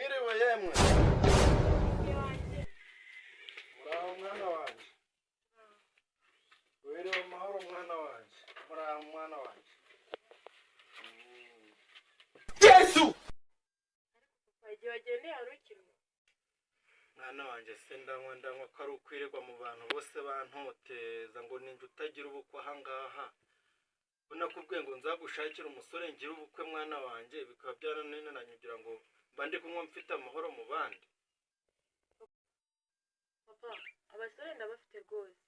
Mwiriwe yemwe. Muraho mwana wanjye. Wiriwe amahoro mwana wanjye. Muraho mwana wanjye. Yesu. Igihe wagendeye hari ukinwa. Mwana wanjye se, ndanywa ndanywa ko ari ukwirirwa mu bantu bose bantoteza ngo ninjye utagira ubukwe ahangaha. Nakubwiye ngo nzagushakire umusore ngire ubukwe mwana wanjye, bikaba byarananiranye kugira ngo mba ndi kunywa mfite amahoro mu bandi. Papa, abasore ndabafite rwose,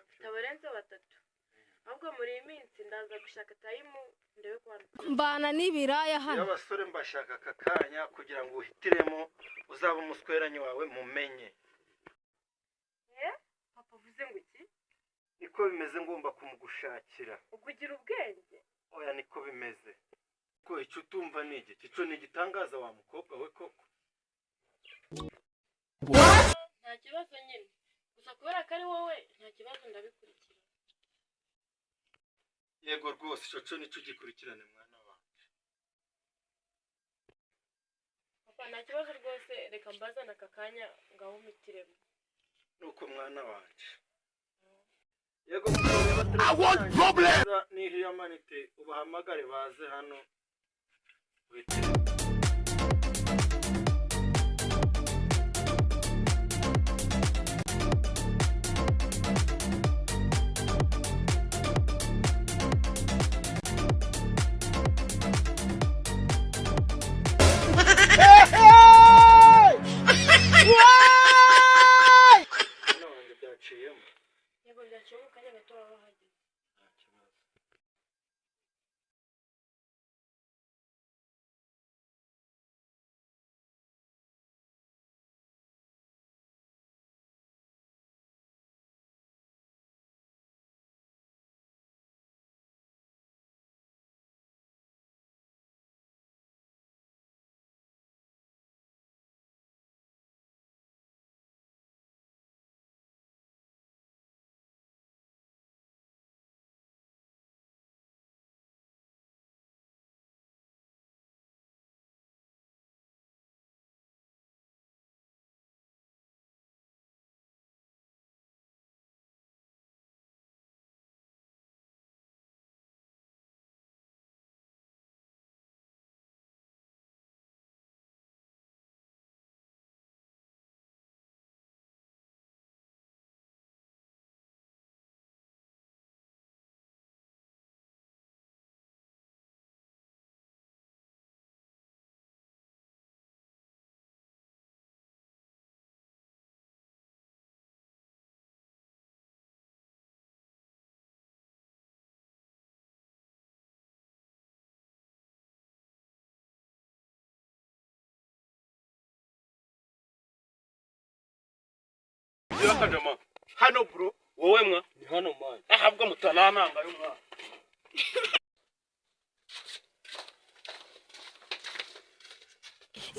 mfite abarenze batatu. Ahubwo muri iyi minsi ndaza gushaka time ndebe ko Mbana n'ibiraya Iyo hano. abasore mbashaka aka kanya kugira ngo uhitiremo uzaba umusweranyi wawe mumenye. Eh, papa, uvuze ngo iki? Niko bimeze, ngomba kumugushakira. Ubwo ugira ubwenge. Oya, niko bimeze. Ko icyo utumva ni igiki? Icyo ni igitangaza wa mukobwa we koko. Nta kibazo nyine, gusa kubera ko ari wowe, nta kibazo, ndabikurikira. Yego rwose, icyo cyo nicyo gikurikirane mwana wanjye. Papa, nta kibazo rwose, reka mbazane aka kanya ngaho umitiremo. Nuko mwana wanjye, yego. I want problem niho amanite, ubahamagare baze hano witiremo. Mwana wanjye, byaciyemo? Yego, byaciye, mu kanya gato baba bahageze. Nta kibazo. Akajama hano bro, wowe mwa ni hano man, ahabwa mutanananga y'umwana.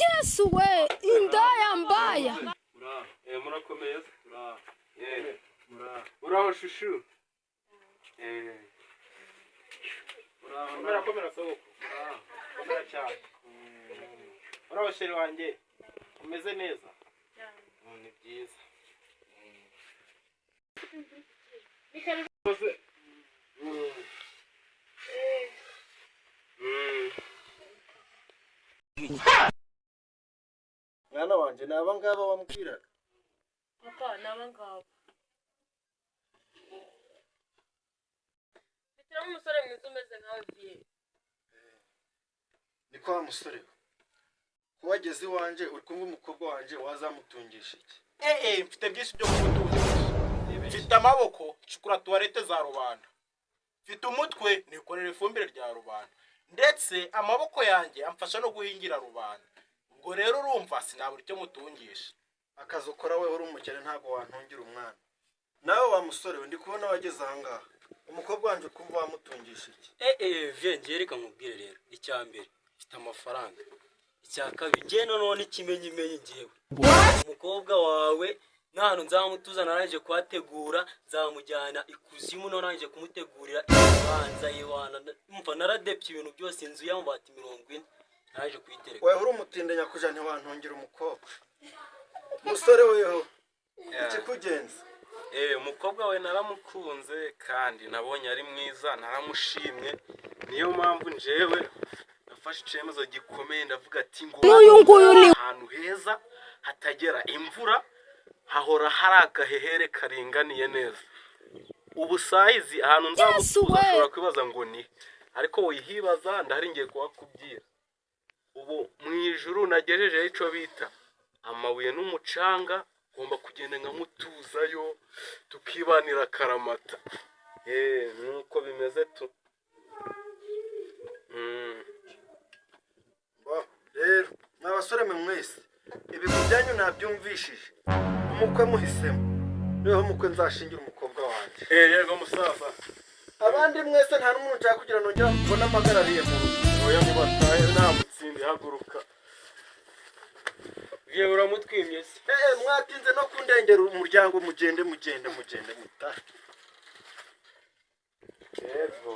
Yesu we, indaya mbaya. Muraho, eh, murakomeye se? Muraho, eh, muraho, uraho shushu, eh, Muraho. Komera, komera sogoko, muraho, komera cyane. Uraho chéri wanjye, umeze neza? Ni byiza. Ni karibu. Bose. Mwana wanjye, ni aba ngaba wambwiraga? Papa, ni aba ngaba. Mpitiramo umusore mwiza umeze nkawe viye. Niko wa musore we, ko wageze iwanjye uri kumva, umukobwa wanjye wazamutungisha iki? Eh, mfite byinshi byo kumutungisha. Mfite amaboko, ncukura toilette za rubanda. Mfite umutwe, nikorera ifumbire rya rubanda. Ndetse amaboko yanjye amfasha no guhingira rubanda. Ubwo rero urumva sinabura icyo mutungisha. Akazi ukora we, uri umukene, ntabwo wantungira umwana. Nawe wa musore we, ndi kubona wageze ahangaha, umukobwa wanjye ukumva wamutungisha iki? Eh eh, viye, ngiye, reka nkubwire rero. Icya mbere, mfite amafaranga. Icya kabiri, ngiye noneho n'ikimenyimenyi, ngewe umukobwa wawe nta hantu nzamutuza, narangije kuhategura. Nzamujyana ikuzimu, narangije kumutegurira ibibanza. Yewana, mva naradepye ibintu byose, inzu y'amabati 40. Naje kuyitereka. Weho uri umutinde nyakuja, ntiwantungira umukobwa. Musore, weho ikikugenza? Umukobwa we naramukunze kandi nabonye ari mwiza, naramushimye. Niyo mpamvu njyewe nafashe icyemezo gikomeye, ndavuga ati ngo N'uyu nguyu ni ahantu heza hatagera imvura, hahora hari agahehere karinganiye neza. Ubu sayizi ahantu nzamutuza we. ashobora kwibaza ngo ni, ariko wihibaza, ndahari ngiye kuhakubwira. Ubu mu ijuru nagejejeho icyo bita amabuye n'umucanga, ngomba kugenda nkamutuzayo tukibanira akaramata. Nuko bimeze tu. Bo, rero mwa basore mwe mwese, ibigwi byanyu nabyumvishije. Umukwe muhisemo, niho umukwe nzashingira umukobwa wanjye. Yego musaza. Abandi mwese nta n'umuntu nshaka kugira nongera mbone amagarariye mu rugo. Oya, ntibatahe, nta mutsindi, haguruka. Yewe, uramutwimye se? Mwatinze no kundengera umuryango. Mugende, mugende, mugende mutahe. Yego.